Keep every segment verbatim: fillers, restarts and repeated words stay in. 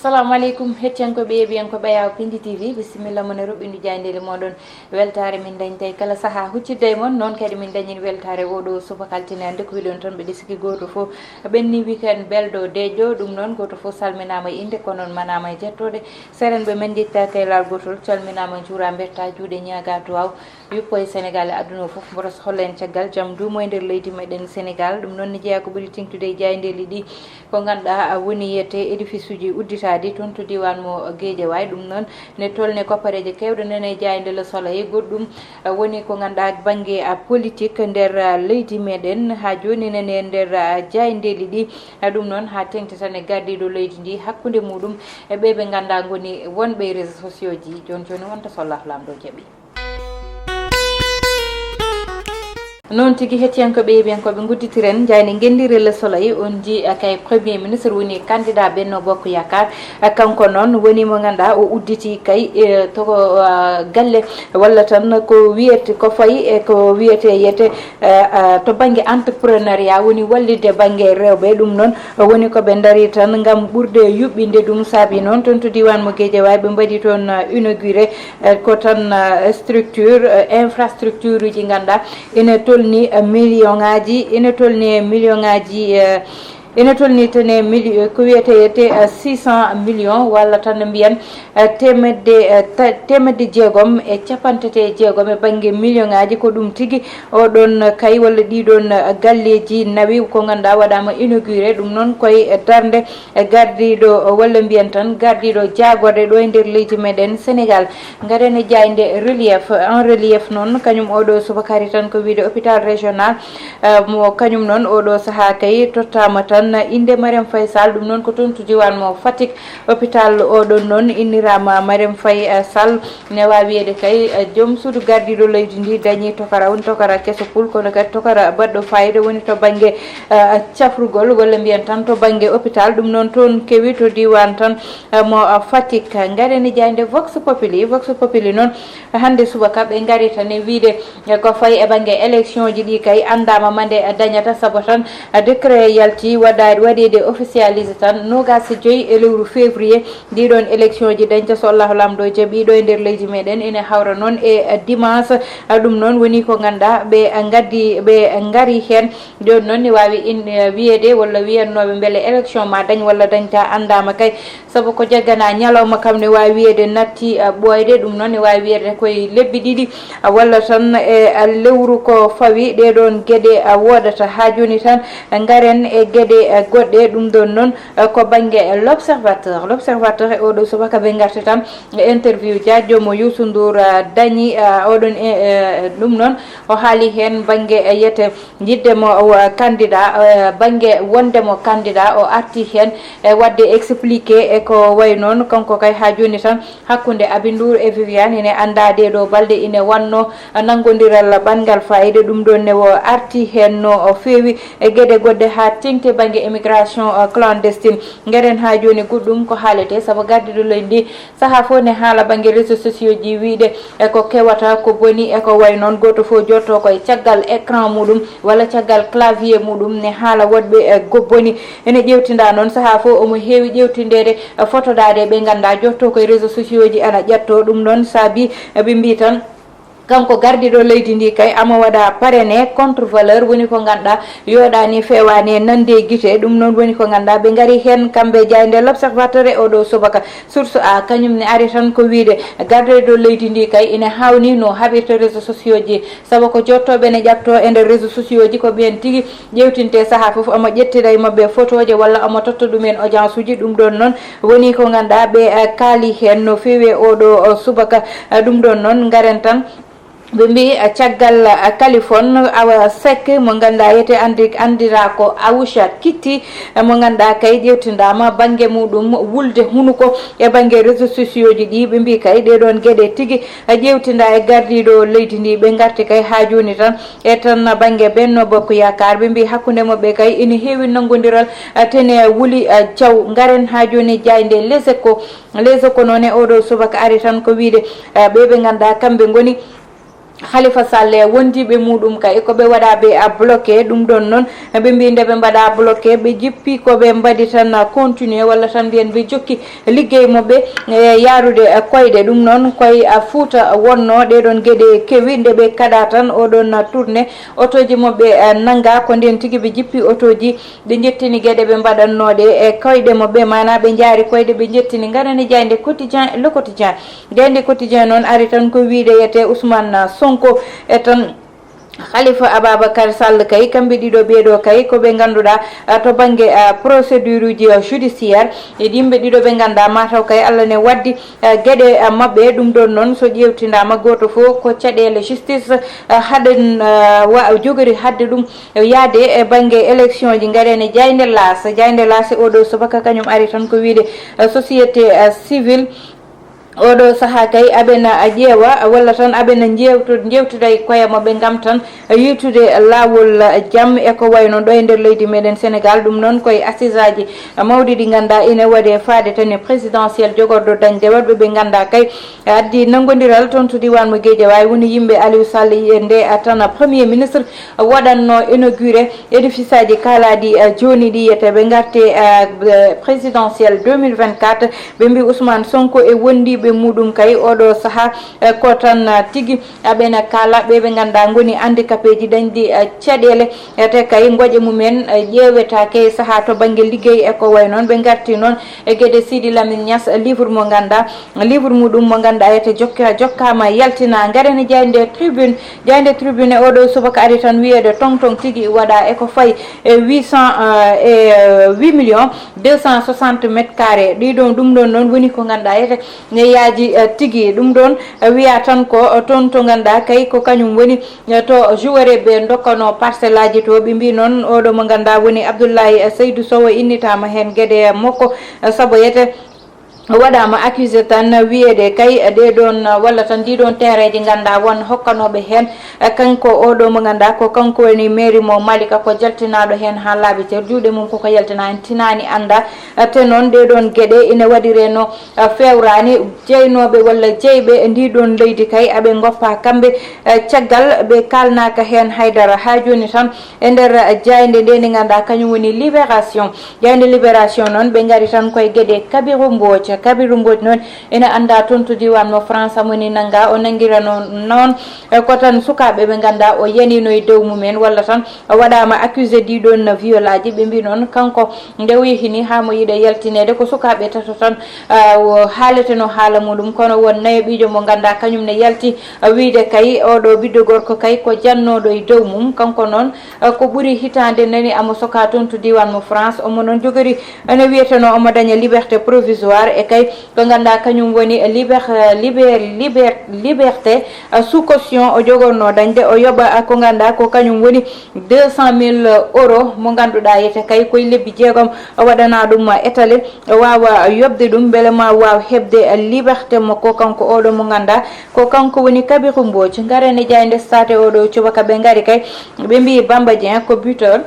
Assalamu aleykum, hettiyankoɓe, yeeɓiyankoɓe Ayaw Pindi T V, bisimilla mon e roɓɓindu jaayndeeli moɗon. Weltaare min dañta e kala sahaa huccitde e mon, noon kadi min dañin weltaare oo ɗoo subaka altine hannde. Ko wiɗon tan, ɓe ɗesiki gooto fof ɓenni weekend belɗo deeƴƴo. Ɗum noon, gooto fof salminaama e innde, kono on manaama e jettooɗe. Seerenɓe men njettaaka e laal gootol, calminaama, njuuraa, mbertaa juuɗe, ñaagaa duwaaw, yuppo e Senegaal e aduna o fof. Mboros holla en caggal jam duumo e nder leydi meɗen Senegaal. Ɗum noon ne jeyaa ko ɓuri teŋtude e jaayndeeli ɗi, ko ngannduɗaa woni wiyetee édifice uji udditaaɗi toon to diiwaan mo Guédiawaye. Ɗum noon ne tolni koppareeje keewɗe nane e jaaynde Le Soleil. Goɗɗum woni ko ngannduɗaa bannge politique nder leydi meɗen. Haa jooni nene nder jaayndeeli ɗi. Ɗum noon haa teŋti tan e gardiiɗo leydi ndi hakkunde muɗum e ɓee ɓe ngannduɗaa ngoni wonɓe e réseaux sociaux ji. Jooni jooni wonta so Allahu Laamɗo jaɓi. Noon tigi, hettiyankoɓe, yeeɓiyankoɓe, ngudditiren jaaynde ngenndire Le Soleil. On njii, eh, kay Premier Ministre woni candidat Benno Bokk Yaakaar. Eh, kanko noon woni mo ngannduɗaa o udditi kay, eh, to, eh, galle walla tan ko wiyete, ko fayi e ko wiyete yete, eh, eh, to bannge entrepreneuriat, woni wallitde bannge rewɓe. Ɗum noon woni ko ɓe ndarii tan ngam ɓurde yuɓɓinde ɗum. Saabi noon toon to diiwaan mo Guédiawaye ɓe mbaɗi toon, eh, inauguré, eh, ko tan, eh, structure, eh, infrastructure uji ngannduɗaa ina tolni, eh, million ŋaaji, ina tolni e million ŋaaji, eh, ina tolni tan e milli-, eh, ko wiyetee yete, eh, six cent millions walla tan mbiyen, eh, teemedde, eh, ta-, teemedde jeegom e capanɗe tati e jeegom e bannge million ŋaaji. Ko ɗum tigi oɗon kay walla ɗiɗon, eh, galleeji nawi ko ngannduɗaa waɗaama inauguré. Ɗum noon koye darnde e gardiiɗo, walla mbiyen tan gardiiɗo jaagorɗe ɗo e nder leydi meɗen Senegaal. Ngaren e jaaynde Relief. En Relief noon, kañum oo ɗoo subaka ari tan ko wiyde hôpital régional, eh, mo kañum noon oo ɗoo sahaa kay tottaama tan innde Marème Faye Sall. Ɗum noon ko toon to diiwaan mo Fatick. Hôpital oo ɗoon noon inniraama Marème Faye, eh, Sall. Ne waawi wiyeede kay, eh, joom suudu gardiiɗo leydi ndi dañii tokara, woni tokara keso pul, kono kadi tokara baɗɗo faayiida woni to bannge, eh, cafrugol, walla mbiyen tan to bannge hôpital. Ɗum noon toon kewi to diiwaan tan, eh, mo, eh, Fatick. Ngaren e jaaynde Vox Populi. Vox Populi noon hannde subaka ɓe ngari tan e wiyde, eh, ko fayi e bannge élection ji ɗi kay anndaama mande dañata, sabu tan, eh, décret yalti waɗa-, waɗeede officialisé tan noogaas e joy e lewru février. Ɗiɗon élection ji dañta so Allahu Laamɗo jaɓi ɗo e nder leydi meɗen, ene hawra noon e dimanche. Ɗum noon woni ko ngannduɗaa ɓe ngaddi, ɓe ngari heen. Jooni noon ne waawi in, eh, wiyeede walla wiyannooɓe mbele élection ma dañ walla dañta anndaama kay, sabu ko jaggana ñalawma kam ne waawi wiyeede natti, eh, ɓooyde. Ɗum noon ne waawi wiyeede koye lebbi ɗiɗi, eh, walla tan e, eh, lewru ko fawi ɗee ɗoon geɗe, eh, woodata. Haa jooni tan, eh, ngaren e geɗe, eh, goɗɗe. Ɗum ɗoon noon, eh, ko bannge, eh, L'Observateur. L'Observateur e oɗo subaka ɓe ngarti tan e interview Dia Jomo Youssou Ndour, eh, dañi, eh, oɗon, eh, eh, ɗum noon o haali heen bannge, eh, yete yiɗde mo, eh, candidat, eh, bannge wonde mo candidat o arti heen e waɗde expliqué e ko wayi noon. Kanko kay haa jooni tan hakkunde Aby Ndour e Viviane ene anndaa ɗee ɗoo balɗe ine wanno nanngondiral ɓanngal faayiida. Ɗum ɗoon ne o arti heen no o feewi e geɗe goɗɗe haa teŋti bannge immigration, eh, clandestine. Ngaren haa jooni goɗɗum ko haaletee, sabu gardiiɗo leydi ndi sahaa fof ne haala bannge réseaux sociaux ji wiyde e ko kewata, ko boni e ko wayi noon. Gooto fof jotto koye caggal écran muɗum walla caggal clavier muɗum ne haala woɗɓe, eh, ko boni. Ene ƴeewtinda noon sahaa fof omo heewi ƴeewtindeede, eh, fotodaade ɓe ngannduɗaa jotto koye réseaux sociaux ji ana ƴetto. Ɗum noon saabi, eh, ɓe mbii tan kanko gardiiɗo leydi ndi kay ama waɗa parrainé contre valeur, woni ko ngannduɗaa yooɗaani, feewaani, nande e gite. Ɗum noon woni ko ngannduɗaa ɓe ngari heen kamɓe jaaynde L'Observateur e oɗo subaka. Source A kañum ne ari tan ko wiyde gardiiɗo leydi ndi kay ine haawni no haɓirta réseaux sociaux ji, sabu ko jottooɓe ne ƴatto e nder réseaux sociaux ji ko ɓeen tigi ƴeewtinte sahaa fof, omo ƴettira e maɓɓe fotooje walla omo totta ɗum en audience uji. Ɗum ɗoon noon woni ko ngannduɗaa ɓe, eh, kaali heen no feewi e oɗo, o, subaka. Eh, ɗum ɗoon noon ngaren tan. Ɓe mbii, eh, caggal, eh, Kalifon Awa Seck mo ngannduɗaa yete anndi-, anndiraa ko Awusha Kitti, eh, mo ngannduɗaa kay ƴeewtindaama bannge muɗum wulde hunuko e bannge réseaux sociaux ji ɗi. Ɓe mbii kay ɗee ɗoon geɗe tigi, eh, ƴeewtinda e gardiiɗo leydi ndi. Ɓe ngarti kay haa jooni tan e tan bannge Benno Bokk Yaakaar. Ɓe mbii hakkunde maɓɓe kay ene heewi nanngondiral, eh, tene wuli, eh, jaw. Ngaren haa jooni jaaynde Les Échos. Les Échos noon e oɗo subaka ari tan ko wiyde, eh, ɓee ɓe ngannduɗaa kamɓe ngoni Khalifa Sall e wondiiɓe muɗum kay ko ɓe waɗa ɓe a bloqué. Ɗum ɗon noon ɓe mbi nde ɓe mbaɗa bloqué, ɓe jippi ko ɓe mbaɗi tan a continuer, walla tan mbiyen ɓe jokki liggey moɓɓe e yaarude koyɗe. Ɗum noon koye a Fuuta wonno ɗee ɗon geɗe kewi, nde ɓe kaɗa tan oɗon tourné otooji moɓɓe nannga, ko ndeen tigi ɓe jippi otooji, ɓe njettini geɗe ɓe mbaɗannooɗe e koyɗe moɓɓe, maanaa ɓe njaari koyɗe, ɓe njettini. Ngarane jaaynde Quotidien, Le Quotidien. Gaynde Quotidien noon ari tan ko wiyde yete Ousmane Sonko e tan Khalifa Ababacar Sall kay, kamɓe ɗiɗo ɓeeɗo kay ko ɓe ngannduɗaa, ah, to bannge, ah, procédure uji, ah, judiciaire, e yimɓe ɗiɗo ɓe ngannduɗaa mataw kay Allah ne waddi, ah, geɗe, ah, maɓɓe. Ɗum ɗon noon so ƴeewtindaama gooto fof ko caɗeele justice, ah, haɗen, ah, wa-, jogori haɗde ɗum yaade e bannge élection ji. Ngaren e jaaynde L'As, jaaynde L'As e oɗo subaka kañum ari tan ko wiyde, ah, société, ah, civile. Oɗo sahaa kay aɓena ƴeewa walla tan aɓena njeewto-, njeewtida e koye maɓɓe ngam tan yiytude laawol jam e ko wayno ɗo e nder leydi meɗen Sénégal. Ɗum noon koye assiseaji mawɗi ɗi ngannduɗaa ina waɗe faade tan e présidentiel jogorɗo dañde waɗɓe ɓe ngannduɗaa kay addi nanngondiral toon to diiwaan mo Guédiawaye woni yimɓe Aliou Sall e nde tan premier ministre waɗatno inauguré édifice aji kaalaaɗi, eh, jooni ɗi yete ɓe ngarte, eh, présidentiel deux mille vingt-quatre. Ɓe mbi Ousmane Sonko e wondiiɓe muɗum kay oɗo sahaa, eh, ko tan, eh, tigi aɓena kaala ɓe ɓe ngannduɗaa ngoni handicapé ji dañɗi, eh, caɗeele, eh, te kay ngoƴe mumen, eh, ƴeewetaake e sahaa to bannge liggey e ko way noon. Ɓe ngarti noon e geɗe Sidi Lamine Niass, eh, livre mo ngannduɗaa, livre muɗum mo ngannduɗaa yete jokka-, jokkaama yaltina. Ngaren e jaaynde Tribune, jaaynde Tribune e oɗo subaka ari tan wiyeede tong tong tigi waɗa e ko fayi e huit cent, eh, e, eh, huit millions deux cent soixante mètres carrés. Ɗi ɗon, ɗum ɗon noon woni ko ngannduɗaa yete ne yaaji, eh, tigi. Ɗum ɗon, eh, wiya tan ko, eh, toon to ngannduɗaa kay ko kañum woni, eh, to joueur ɓe ndokkano parcelle aji to. Ɓe mbi noon oɗo mo ngannduɗaa woni Abdoulaye, eh, Seydou Sow innitaama heen geɗe makko, eh, sabu yete waɗaama accusé tan wiyeede kay ɗee ɗoon walla tan ɗii ɗoon teereeji ngannduɗaa won hokkanooɓe heen, eh, kanko oɗo mo ngannduɗaa ko kanko woni mairie mo Malika ko jaltinaaɗo heen haa laaɓi cer juuɗe mum koko yaltina heen tinaani annda. Eh, te noon ɗee ɗoon geɗe ina waɗiree no, eh, feewraani jeynooɓe walla jeyɓe e ndii ɗoon leydi kay aɓe ngoppa kamɓe, eh, caggal ɓe kaalnaaka heen haydara. Haa jooni tan e nder jaaynde nde nde ngannduɗaa kañum woni Libération. Jaaynde Libération noon ɓe ngari tan koye geɗe Kabiru Mbodj. Kabiru Mbodj noon ina anndaa toon to diiwaan mo France, moni nannga o nanngirano noon, eh, ko tan sukaaɓe ɓe ngannduɗaa o yanino e dow mumen walla tan o waɗaama accusé ɗii ɗoon viol aji. Ɓe mbi noon kanko nde o yehini haa mo yiɗa yaltineede ko sukaaɓe tato tan, ah, o haaleteno haala muɗum, kono won nayaɓiijo mo ngannduɗaa kañum ne yalti, ah, wiyde kay oɗo ɓiɗɗo gorko kay ko jannooɗo e dow mum. Kanko noon, eh, ko ɓuri hitaande nani amo soka toon to diiwaan mo France. Omo noon jogori ene wiyeteno omo daña liberté provisoire e kay ko ngannduɗaa kañum woni liber-, liber-, liber-, liberté, eh, sous caution o jogorno dañde. O yoɓa, eh, ko ngannduɗaa ko kañum woni deux cent mille euros mo ngannduɗaa yete kay koye lebbi jeegom o waɗana ɗum étalé, o waawa yoɓde ɗum mbele ma waaw heɓde liberté makko kanko oɗo mo ngannduɗaa ko kanko woni Kabiru Mbodj. Ngaren e jaaynde Stade oɗo cubaka ɓe ngari kay ɓe mbi Bamba Dieng ko buteur.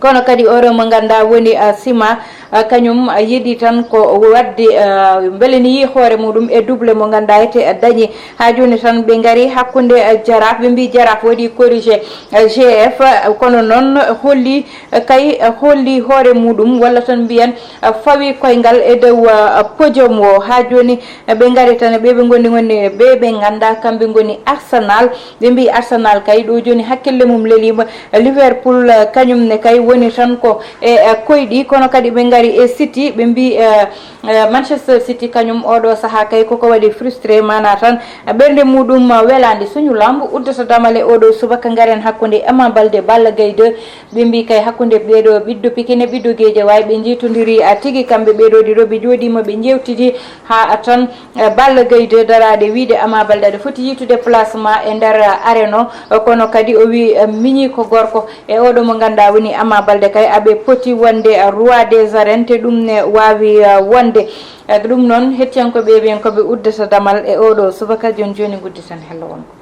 Kono kadi oɗo mo ngannduɗaa woni, ah, Sima, ah, kañum, ah, yiɗi tan ko waɗde, ah, mbele ne yii hoore muɗum e double mo ngannduɗaa ete, ah, dañi. Haa jooni tan ɓe ngari hakkunde, ah, Jaraaf, ɓe mbi Jaraaf waɗi corrigé, ah, G F, ah, kono noon holli, ah, kay, ah, holli hoore muɗum walla tan mbiyen, ah, fawi koyngal e dow, ah, podium o. Haa jooni, ah, ɓe ngari tan ɓe ɓe ngoni, ngoni ɓe ɓe ngannduɗaa kamɓe ngoni Arsenal. Ɓe mbi Arsenal kay ɗo jooni hakkille mum leliima. Liverpool, eh, kañum ne kay woni tan ko e, eh, koyɗi, kono kadi ɓe ngari e City, ɓe mbi, eh, eh, Manchester City kañum oɗo sahaa kay koko waɗi frustré, maanaa tan ɓernde muɗum welaande. Suñu Lamb uddata damal e oɗo subaka, ngaren hakkunde Ama Baldé, Balla Gaye deux. Ɓe mbi kay hakkunde ɓeeɗo ɓiɗɗo Pikine, ɓiɗɗo Guédiawaye, ɓe njiitondiri, a, tigi kamɓe ɓeeɗo ɗiɗo, ɓe jooɗiima, ɓe njeewtidi haa a tan, eh, Balla Gaye deux daraade wiide Ama Baldé aɗa foti yiitude place ma e nder, eh, arène o. Eh, kono kadi o wi, eh, miñi ko gorko e oɗo mo ngannduɗaa woni Ama Baldé kay aɓe poti wonde, eh, roi des arènes, te ɗum ne waawi, eh, wonde. Eh, ɗum noon hettiyankooɓe ɓen ko ɓe uddata damal e oɗo subaka. Jooni jooni ngudditen hello wonko.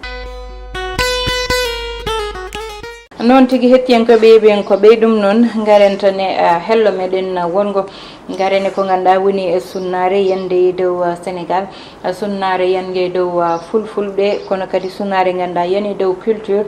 Noon tigi, hettiyankooɓe, yeeɓiyankooɓe, ɗum noon, ngaren tan e, ah, hello meɗen, ah, wongo. Ngaren e ko ngannduɗaa woni e sunnaare yande e dow, ah, Senegaal. Ah, sunnaare yande e dow, ah, fulfulɓe, kono kadi sunnaare ngannduɗaa yani e dow culture,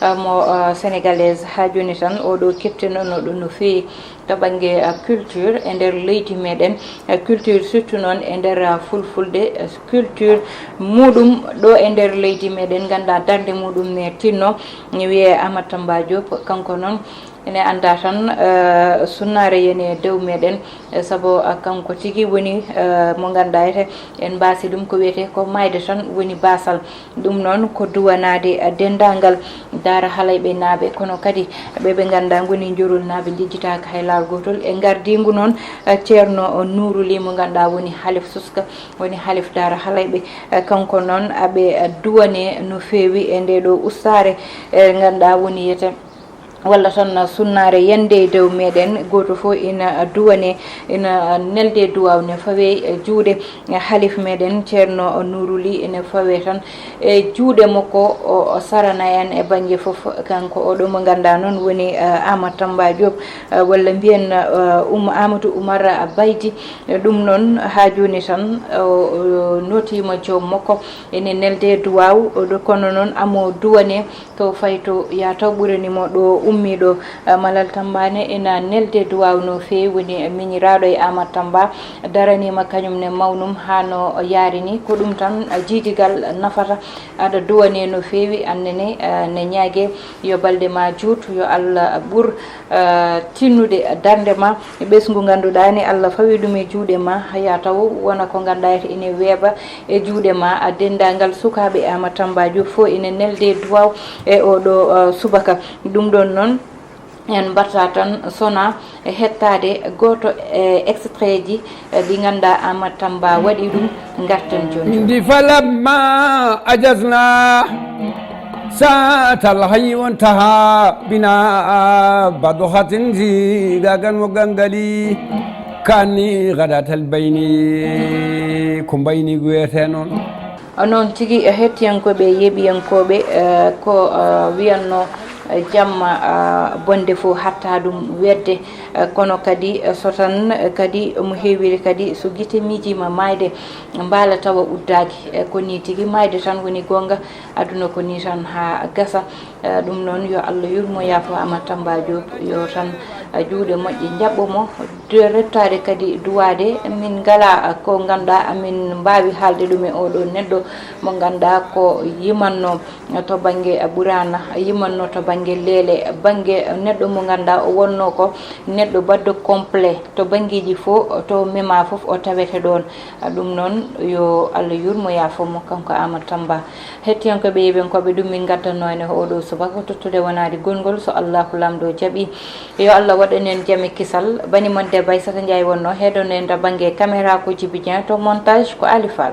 ah, mo, ah, sénégalaise. Haa jooni tan, oɗo kepten on oɗo no feewi to bannge, ah, culture e nder leydi meɗen, ah, culture surtout noon e nder, ah, fulfulde, ah, culture muɗum ɗo e nder leydi meɗen, ngannduɗaa darnde muɗum ne tinno, ne wiyee Amadou Tamba Diop. Kanko noon ene anndaa tan, ah, sunnaare yani e dow meɗen, eh, sabu, ah, kanko tigi woni, ah, mo ngannduɗaa ete en mbaasi ɗum ko wiyetee ko maayde tan woni baasal. Ɗum noon ko duwanaade, ah, denndaangal Daara Halayɓe naaɓe, kono kadi ɓe ɓe ngannduɗaa ngoni Njorol naaɓe, njejjitaaka hay laawol gootol. E ngardiingu noon, ah, Ceerno Nuuru Lih mo ngannduɗaa woni halif suska, woni halif Daara Halayɓe. Ah, kanko noon aɓe, ah, duwane no feewi e ndee ɗo ustaare, e ngannduɗaa woni yete walla tan sunnaare yande e dow meɗen, gooto fof ina duwane, ina nelde duwaaw ne fawe e juuɗe halif meɗen Ceerno Nuuru Lih, ina fawe tan e juuɗe makko, o, o sarana en e bannge fof. Kanko oɗo mo ngannduɗaa noon woni, eh, Amadou Tamba Diop, eh, walla mbiyen, eh, Um-, Amadou Oumar Baydi. Ɗum noon haa jooni tan o, o nootiima joom makko ene nelde duwaaw, oɗo kono noon amo duwane to fayi to, yaa taw ɓurani mo ɗo ummii ɗo. Eh, Malal Tamba ne ina nelde duwaaw no feewi, woni miñiraaɗo e Amadou Tamba, daraniima kañum ne mawnum haa no yaari ni. Ko ɗum tan, eh, jiidigal nafata, aɗa duwane no feewi, aan ne, eh, ne ñaage yo balɗe ma juut, yo Allah ɓur, eh, tinnude darnde ma. Ɓesngu ngannduɗaa ne Allah fawi ɗum e juuɗe ma, yaa taw wona ko ngannduɗaa ete ene weeɓa e juuɗe ma. A denndaangal sukaaɓe Amadou Tamba Diop fof ene nelde duwaaw e oɗo, eh, subaka. Ɗum ɗoon noon, en mbaɗta tan sona e heɗtaade gooto e extrait ji, eh, ɗi ngannduɗaa Amadou Tamba waɗi ɗum, ngarten jooni jooni. Ndi falamma ajasna satal hayyi on taha bina badohatin zigagan mo gangali kani gadatal bayni ko mbayni wiyete noon. Noon tigi, eh, hettiyankooɓe, yeeɓiyankooɓe, eh, ko, eh, wiyanno, eh, jamma, eh, bonde fof hatta ɗum wedde, eh, kono kadi, eh, so tan, eh, kadi omo heewiri kadi so gite miijiima maayde mbaala tawa uddaaki. Eh, ko nii tigi maayde tan woni goonga, aduna ko nii tan haa gasa. Eh, ɗum noon yo Allah yurmo yaafo Amadou Tamba Diop, yo tan, eh, juuɗe moƴƴe njaɓɓo mo. De rettaade kadi duwaade, min ngalaa ko ngannduɗaa amin mbaawi haalde ɗum e oɗo neɗɗo mo ngannduɗaa ko yimanno to bannge Ɓuraana, yimanno to bannge leele, bannge neɗɗo mo ngannduɗaa o wonno ko neɗɗo baɗɗo complet to banngeeji fof, to mema fof o tawete ɗoon. Ɗum noon yo Allah yurmo yaafo mo kanko Amadou Tamba. Hettiyankooɓe, yeeɓiyankooɓe, ɗum min ngaddanno en e oɗo subaka, tottude wonaade gonngol, so Allahu Laamɗo jaɓi. Yo Allah waɗan en jam e kisal. Bani mon debbo Aissata Ndiaye wonno, heɗono en to bannge caméra ko Djiby Dieng, to montage ko Ali Fall.